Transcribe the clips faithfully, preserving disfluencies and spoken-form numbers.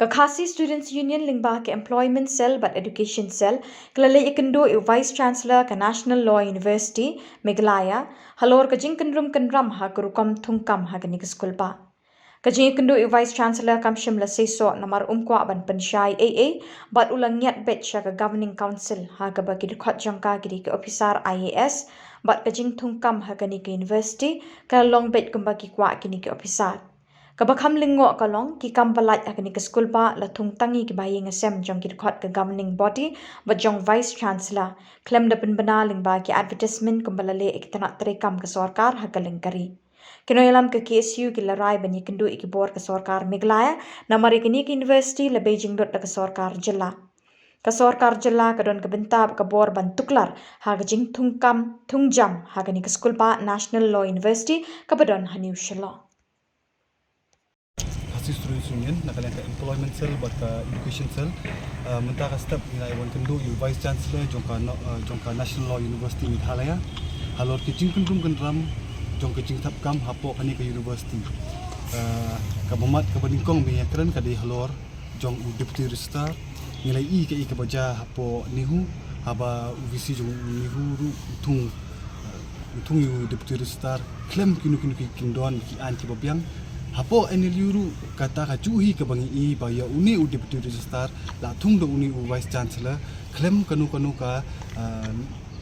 Ka Khasi Students Union lyngba ka Employment Cell bad Education Cell ka la leit ïakynduh ïa u Vice Chancellor ka National Law University Meghalaya halor ka jingkynrum kynram ha ka rukom thungkam ha kane ka skulbah. Ka jingïakynduh ïa u Vice Chancellor kam shym la seisoh namar um kwah ban pynshai ei ei bad u la ngiat beit sha ka Governing Council ha kaba ki dkhot jong ka ki dei ki ophisar I A S bad ka jingthungkam ha kane ka university ka la long beit kumba ki kwah kine ki ophisar. Kaba kham lyngngoh ka long ki kam ba lait ha kane ka skulbah la thung tang ïa ki bahaïing hasem jong ki dkhot ka governing body bad jong Vice Chancellor khlem da pynbna lyngba ki advertisement kumba la leh ïa ki tnat treikam ka sorkar ha ka lyng ka ri. Ki nongïalam ka K S U ki la rai ban ïakynduh ïa ki bor ka sorkar Meghalaya namar ïa kane ka university la bei jinglut da ka sorkar jylla. Ka sorkar jylla ka don ka bynta bad ka bor ban tuklar ha ka jingthungkam thungjam ha kane ka skulbah National Law University kaba don ha New Shillong. Khasi Students Union na ka liang ka Employment Cell bad ka Education Cell, uh, mynta ka step ngi la wan kynduh ïa u Vice Chancellor jong ka, no, uh, jong ka National Law University Meghalaya halor ki jingkynrum kynram jong ka jingthap kam hapoh kane ka university. Uh, kaba mat kaba nyngkong ba ngi ïakren ka dei halor jong u Deputy Registrar. Ngi la ïohi kaei kaba jia hapoh NEHU haba u V C jong u NEHU ruh u thung, u thung ïa u Deputy Registrar khlem kino kino ki kyndon ki aiñ kiba biang. Hapoh N L U ruh kata ka juh hi kaba ngi ïohi ba ïa une u Deputy Registrar la thung da une u Vice Chancellor khlem kano kano ka, ah,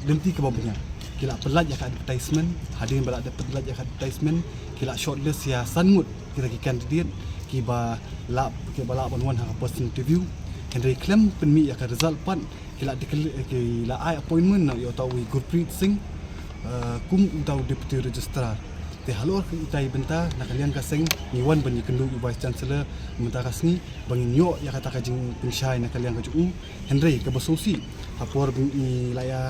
lynti kaba bniah. Ki la pynlait ïa ka advertisement, hadien ba la dep pynlait ïa ka advertisement ki la shortlist ïa san ngut kita ki candidate kiba lah, kiba lah ban wan ha ka personal interview. Hynrei khlem pynmih ïa ka result pat ki la declare, ki la ai appointment na ïa uta u Gurpreet Singh, eh, kum uta u Deputy Registrar. Te halor ka itai bynta na ka liang ka seng ngi wan ban ïakynduh ïa u Vice Chancellor mynta ka sngi ba ngin ïoh ïa kata ka jingpynshai na ka liang ka jong u. Hynrei kaba sngewsih ha por ba ngi la ïa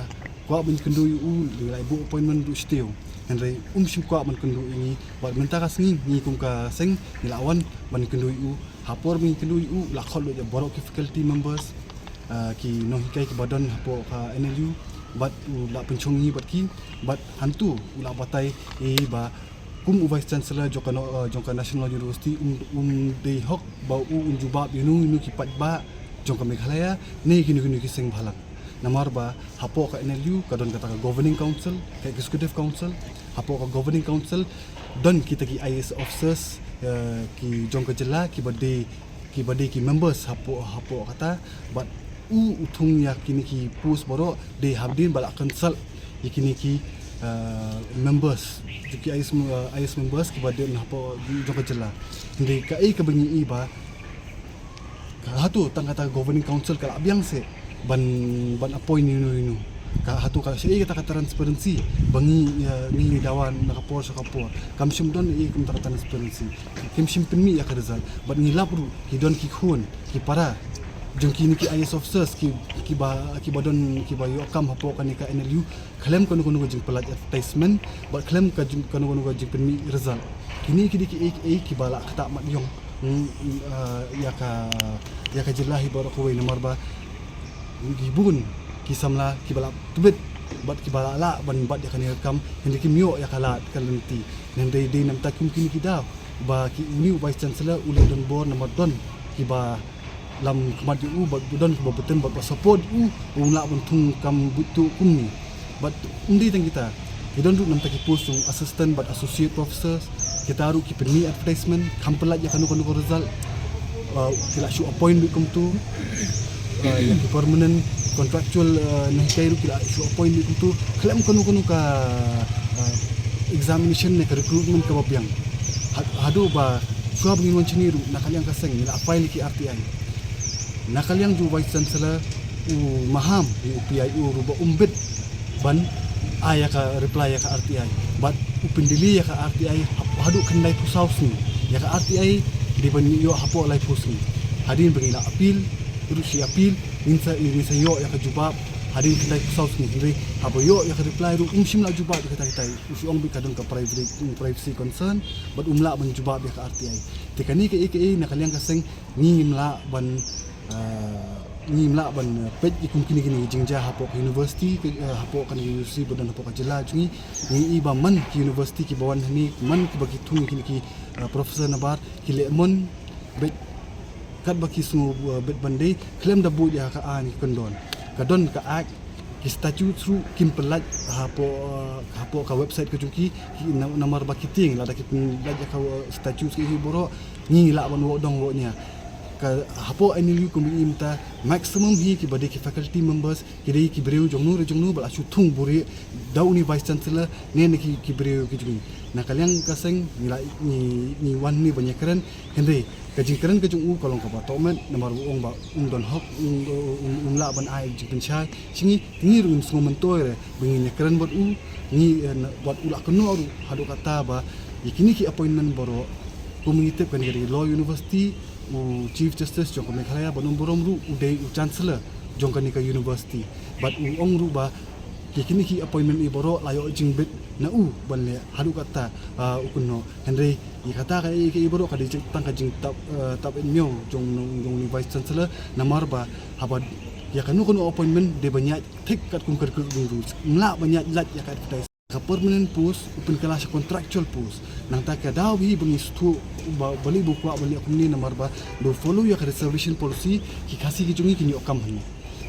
kwah ban kynduh ïa u, ngi la ïa buh appointment ruh shuh. Hynrei um shym kwah ban kynduh ïa ngi. Bad mynta ka sngi ngi kum ka seng ngi la wan ban kynduh ïa u. Ha por ba ngi kynduh ïa u la khot lut ïa baroh ki faculty members, ah, ki nonghikai kiba don hapoh ka N L U bad u la pynshong ngi bad ki, bad hangtu u la batai ïa ba kum u Vice Chancellor jong ka no-, eh, jong ka National University, um, um dei hok ba u un jubab ïa uno uno ki paidbah jong ka Meghalaya ne kino kino ki seng bhalang. Namar ba hapoh ka N L U ka don kata ka Governing Council, ka Executive Council. Hapoh ka Governing Council don kita ki I A S officers, eh, ki jong ka jylla kiba dei, kiba dei ki members hapoh, hapoh kata, bad u u thung ïa kine ki post baroh dei hadien ba la consult ïa kine ki, eh, members, ki I A S, eh, I A S members kiba dei na hapoh jong ka jylla. Hynrei kaei kaba ngi ïohi ba ka hato tang kata Governing Council ka la biang seh ban, ban appoint ïa uno ïa uno. Ka hato ka shaei kata ka transparency ba ngi, eh, ngi dawa na ka por sha ka por. Kam shym don ei kumta ka transparency. Kim shym pynmih ïa ka result. Bad ngi lap ruh ki don ki khun ki para jong kine ki I A S officers ki, kiba, kiba don, kiba ïoh kam hapoh kane ka N L U khlem kano kano ka jingpynlait advertisement bad khlem ka jing, kano kano ka jingpynmih result. Kine ki dei kiei kiei kiba la ktah mat ïong, mm, mm, ah, ïa ka, ïa ka jylla hi baroh kawei namar ba ki bun ki samla kiba la tbit bad kiba la lah ban bat ïa kane ka kam, hynrei kim ïoh ïa ka lad ka lynti. Hynrei dei namar kum kine ki daw ba ki, une u Vice Chancellor u leh donbor namar don kiba lam khmat ïa u bad don kiba bteng bad ba support ïa u, u lah ban thung kam buit tuh kumne. Bad ym dei tang kita, ki don ruh namar ki post jong assistant bad associate professors, kita ruh ki pynmih advertisement, kham pynlait ïa kano kano ka result. Uh, ki la shu appoint beit kumtu, uh, ïa ki permanent contractual, uh, nonghikai ruh ki la shu appoint beit kumtu khlem kano kano ka, uh, examination ne ka recruitment kaba biang. Ha-, haduh ba shuwa ba ngin wan shane ruh na ka liang ka seng ngi la file ïa ki R T I. Na ka liang jong u Vice Chancellor u maham ïa u P I O ruh ba um bit ban ai ïa ka reply ïa ka R T I. Bad u pyndelay ïa ka R T I hap-, haduh khyndai phew saw sngi. Ïa ka R T I dei ban ïoh hapoh lai phew sngi. Hadien ba ngi la appeal, ruh shi appeal, ngin sa, ngin sa ïoh ïa ka jubab hadien khyndai phew saw sngi. Hynrei haba ïoh ïa ka reply ruh um shym la jubab ïa kata kata. U shu ong beit ka don ka privacy, privacy concern bad um lah ban jubab ïa ka R T I. Te kane kaei kaei na ka liang ka seng ngi ngim lah ban, ah, ngim lah ban, ah, peit ïa kum kine kine ki jingjia hapoh ka university, ka, ah, hapoh ka university ba don hapoh ka jylla jong ngi. Ngi i ba man ki university kiba wan hangne, man kiba ki thung kine ki, ah, professor nabar ki leh mon beit Katba ki sngew, uh, bit ban dei, khlem da buh ïa ka aiñ ki kyndon. Ka don ka act, ki statutes ruh kim pyllait hapoh, uh, hapoh ka website ka jong ki, ki na-, namar ba ki tieng, lada ki pyllait ïa ka, uh, statutes ki hi baroh, ngi lah ban wad dong wad nia. Ka hapoh N L U kumba ïa mynta, maximum hi kiba dei ki faculty members, ki dei ki briew jong no re jong no ba la shu thung buhrieh da uni Vice Chancellor ne na ki, ki briew ki jong ngi. Na ka liang ka seng ngi la, ngi, ngi wan hangne ban ïakren, hynrei ka jingkren ka jong u ka long kaba tohmet, namar u ong ba um don hok, um, um, um lah ban ai jingpynshai sha ngi. Ngi ruh ngim sngew myntoi re ba ngin ïakren bad u, ngi, eh, na, bad u la kynnoh ruh haduh katta ba ïa kine ki appointment baroh, kum ngi tip kane ka dei Law University, u Chief Justice jong ka Meghalaya, bad u burom ruh u dei u Chancellor jong kane ka university. Bad u ong ruh ba ki kine ki appointment i baroh la ïoh jingbit na u ban leh haduh katta, ah, u kynnoh. Hynrei ïa kata ka, ïa ka i baroh ka dei jing-, tang ka jingtap, eh, tap ïa miaw jong, jong u Vice Chancellor, namar ba haba ïa kano kano appointment dei ban ïaid thik katkum ka recruitment rules. Ym lah ban ïaid lait ïa ka advertise. Ka permanent post u pynkylla sha contractual post. Nangta ka daw hi ba ngi sngewthuh ba balei ba u kwah ban leh kumne, namar ba da u follow ïa ka reservation policy, ki Khasi ki jong ngi kin ïoh kam hangne.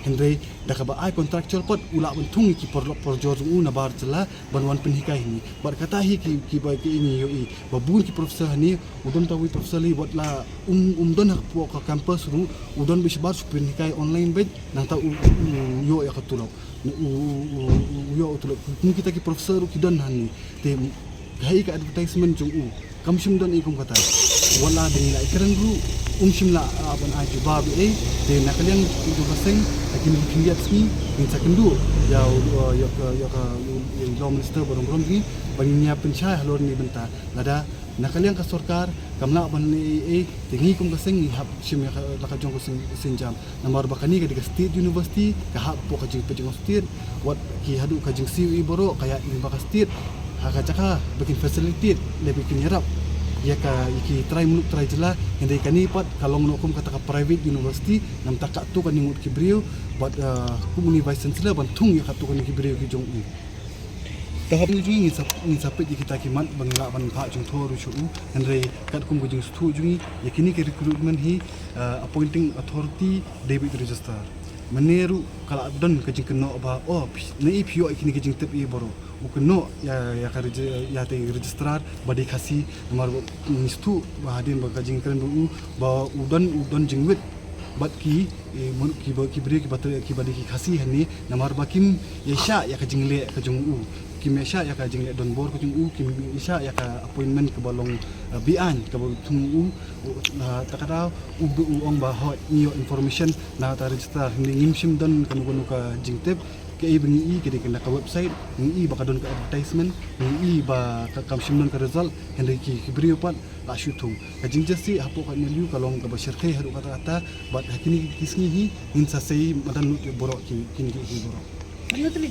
Hynrei da kaba ai contractual pat u lah ban thung ïa ki paralok parajor jong u na bar jylla ban wan pynhikai hangne. Bad kata hi ki, kiba ki ngi ïohi ba bun ki professor hangne, u don tang uwei professor lei, wat la um, um don hapoh ka campus ruh, u don beit shabar shu pynhikai online beit, nangta u, u ïoh ïa ka tulop. U, u, u, u ïoh u tulop. Kum kita ki professor ruh ki don hangne. Te ha i ka advertisement jong u, kam shym don i kum kata. Wat la dang i la ïakren ruh, um shym la, ah, ban ai jubab ei. Te na ka liang jong ka seng, ha kine ki khyndiat sngi, ngin sa kynduh ïa u, ïa ka, ïa ka, ïa u Law Minister barom barom jong ngi, ban ngin ïa pynshai halor kane ka bynta. Lada na ka liang ka sorkar kam lah ban leh ei ei, te ngi kum ka seng ngi hap shim ïa ka, la ka jong ka seng, sienjam. Namar ba kane ka dei ka state university, ka hap hapoh ka jingpeit jong ka state, wat ki haduh ka jingsiew i baroh ka ïaid lyngba ka state, ha ka jaka ba kin facilitate lane ba kin ïarap ïa ka, ïa ki trai muluk trai jylla. Hynrei kane pat ka long noh kum kata ka private university, namar kata katto katne ngut ki briew, bad, ah, kum uni Vice Chancellor ban thung ïa katto katne ki briew ki jong u. Te hap ngi, ngin sa, ngin sa peit ïa kita ki mat ba ngi lah ban phah jingthoh ruh sha u. Hynrei katkum ka jingsngewthuh jong ngi, ïa kine ki recruitment hi, ah, appointing authority dei beit u registrar. Mynne ruh ka la don ka jingkynnoh ba, oh, phi, naei phi ïoh ïa kine ki jingtip i baroh. U kynnoh ïa, ïa ka regi-, ïa te registrar ba dei Khasi, namar ba ngi sngewthuh ba hadien ba ka jingkren ba u, ba u don, u don jingwit bad ki, eh, mon-, kiba, ki briew kiba tre-, kiba dei ki Khasi hangne, namar ba kim ïaishah ïa ka jingleh ka jong u. Kim ïaishah ïa ka jingleh donbor ka jong u, kim ïaishah ïa ka appointment kaba long, eh, be-aiñ kaba thung u, u, eh, ta ka daw, u, u ong ba hooid ngi ïoh information na kata ka registrar, hynrei ngim shym don kano kano ka jingtip. Kaei ba ngi i ka dei na ka website, ngi i ba ka don ka advertisement, ngi i ba ka, kam shym don ka result, hynrei ki, ki briew pat la shu thung. Ka jingjia hapoh ka N L U ka long kaba shyrkhei haduh katta katta, bad ha kine ki sngi hi ngin sa sei madan lut ïa baroh ki, kine ki, ki baroh.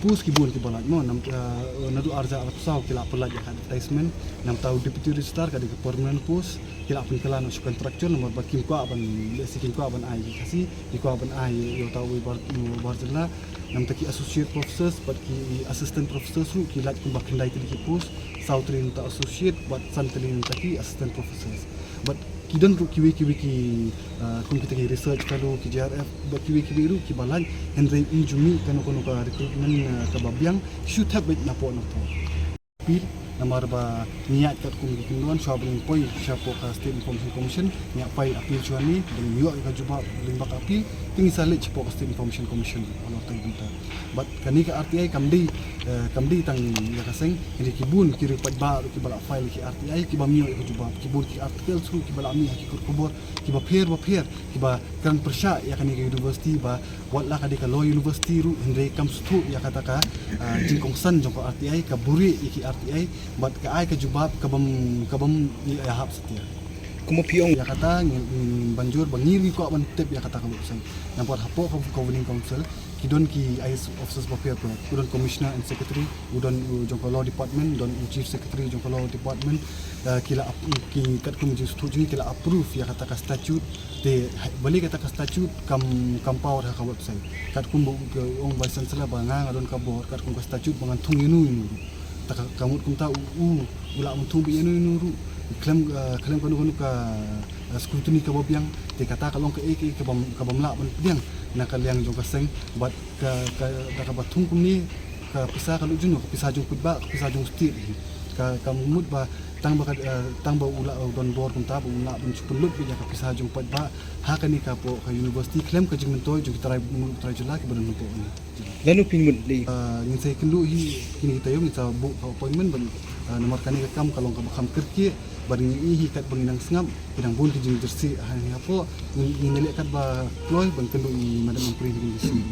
Post ki bun kiba lait mo, nam, eh, naduh arhajar arphew saw ki la pyllait ïa ka advertisement, namar u deputy registrar ka dei ka permanent post, ki la pynkylla noh sha contractual namar ba kim kwah ban, lehse kim kwah ban ai ki Khasi, ki kwah ban ai ïa uta uwei bar, bar jylla. Namar ki associate professors bad ki assistant professors ruh ki lait kumba khyndai tylli ki post, saw tylli namar associate bad san tylli namar ki assistant professors. Bad ki don ruh kiwei kiwei ki, ah, kum kita ki research fellow, ki J R F, bad kiwei kiwei ruh kiba lait, hynrei ym ju mih kano kano ka recruitment, ah, kaba biang, shu thep beit napoh napoh. Appeal, namar ba ngi ïaid katkum ki kyndon, shuwa ba ngin poi shapoh ka State Information Commission, ngi ïa file appeal shuwa ne, dang ïoh ïa ka jubab lyngba ka appeal, te ngin sa leit shapoh ka State Information Commission halor kata ka bynta. Bad kane ka R T I kam dei, eh, kam dei tang ïa ka seng, hynrei ki bun ki riewpaidbah ruh kiba la file ki R T I, kiba ym ïoh ïa ka jubab, ki bun ki articles ruh kiba la mih ha ki kur khubor, kiba pher ba pher, kiba kren pyrshah ïa kane ka university ba wat la ka dei ka Law University ruh hynrei kam sngewthuh ïa kata ka, ah, jingkongsan jong ka R T I, ka buhrieh ïa ki R T I, bad ka ai ka jubab ka bym, ka bym ïahap satia. Kumba phi ong ïa kata ngin, ngin ban jur ba ngi ruh ngi kwah ban tip ïa kata ka website. Namar hapoh ka Governing Council ki don ki I A S officers ba pher pher, u don Commissioner and Secretary, u don u jong ka Law Department, don u Chief Secretary jong ka Law Department, eh, ki la ap-, ki katkum jingsngewthuh jong ngi ki la approve ïa kata ka statute. Te, ha, balei kata ka statute kam, kam paw ha ka website. Katkum ba u, ka ong Vice Chancellor ba nga, nga don ka bor, katkum ka statute ba ngan thung ïano ïano ruh. Te ka, ka mut kumta u, u, u lah ban thung beit ïano ïano ruh. Khlem, eh, khlem kano kano ka, eh, scrutiny kaba biang, te kata ka long kaei kaei kaba, kaba ym lah ban pdiang na ka liang jong ka seng, bad ka, ka, da kaba thung kumne, ka pisa ka lut jong u, ka pisa jong u paidbah, ka pisa jong u state hi. Ka, ka mut ba tang ba ka, eh, tang ba u lah, eh, don bor kumta ba u lah ban shu pynlut beit ïa ka pisa jong u paidbah ha kane ka pdeng ka university khlem ka jingmyntoi jong ki trai, ki trai jylla kiba don hapoh kane. Lano phin mut lei? Ah, ngin sa ïakynduh hi kine ki taïew, ngin sa buh ka appointment ban, ah, namar kane ka kam ka long kaba kham kyrkieh, bad ngi i hi katba ngi nang sngap ki dang bun ki jingjyrsieh ha, hapoh. Ngin, ngin ïaleh katba kloi ban kynduh ïa i Madam Ampareen ha kine ki sngi.